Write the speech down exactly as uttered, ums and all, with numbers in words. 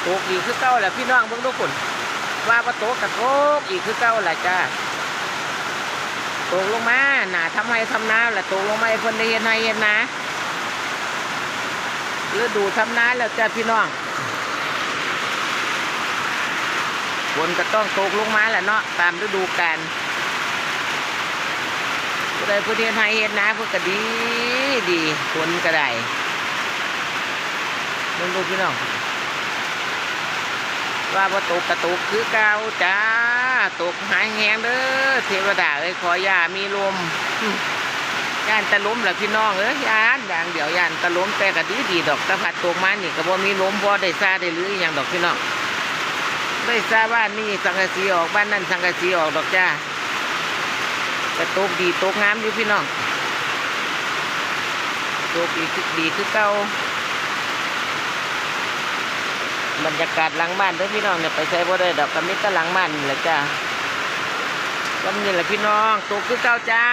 ตกอีกคือเก่าแหละพี่น้อง เบิ่งดูพุ่น ว่าบ่ตกก็ตกอีกคือเก่าล่ะจ้า ตกลงมาหน้าทำไร่ทำนาล่ะ ตกลงมาให้เพิ่นได้เฮ็ดไร่เฮ็ดนา ฤดูทำนาแล้วจ้าพี่น้อง ฝนก็ต้องตกลงมาแหละเนาะ ตามฤดูกาล ผู้ใดผู้เฮ็ดไร่เฮ็ดนาเพิ่นก็ดีดี ฝนก็ได้ เบิ่งดูพี่น้อง ว่าบ่ตกก็ตกคือเก่าจ้า ตกหางแฮงเด้อ เทวดาเอ้ย ขออย่ามีลม อืม ย่านแต่ลมล่ะพี่น้องเอ้ย ย่านอย่างเดียว ย่านแต่ลม แต่ก็ดีดีดอก แต่พัดตกมานี่ก็บ่มีลม บ่ได้ซ่าได้ลืออีหยังดอกพี่น้อง ได้ซ่าบ้านนี่สังกะสีออก บ้านนั่นสังกะสีออกดอกจ้า ก็ตกดีตกงามอยู่พี่น้อง ตกดีคือ ดีคือเก่า บรรยากาศหลังบ้านเด้อพี่น้อง เนี่ยไปไสบ่ได้ดอก ก็มีแต่หลังบ้านนี่แหละจ้า ส่ำนี้แหละพี่น้อง ตกคือเก่าจ้า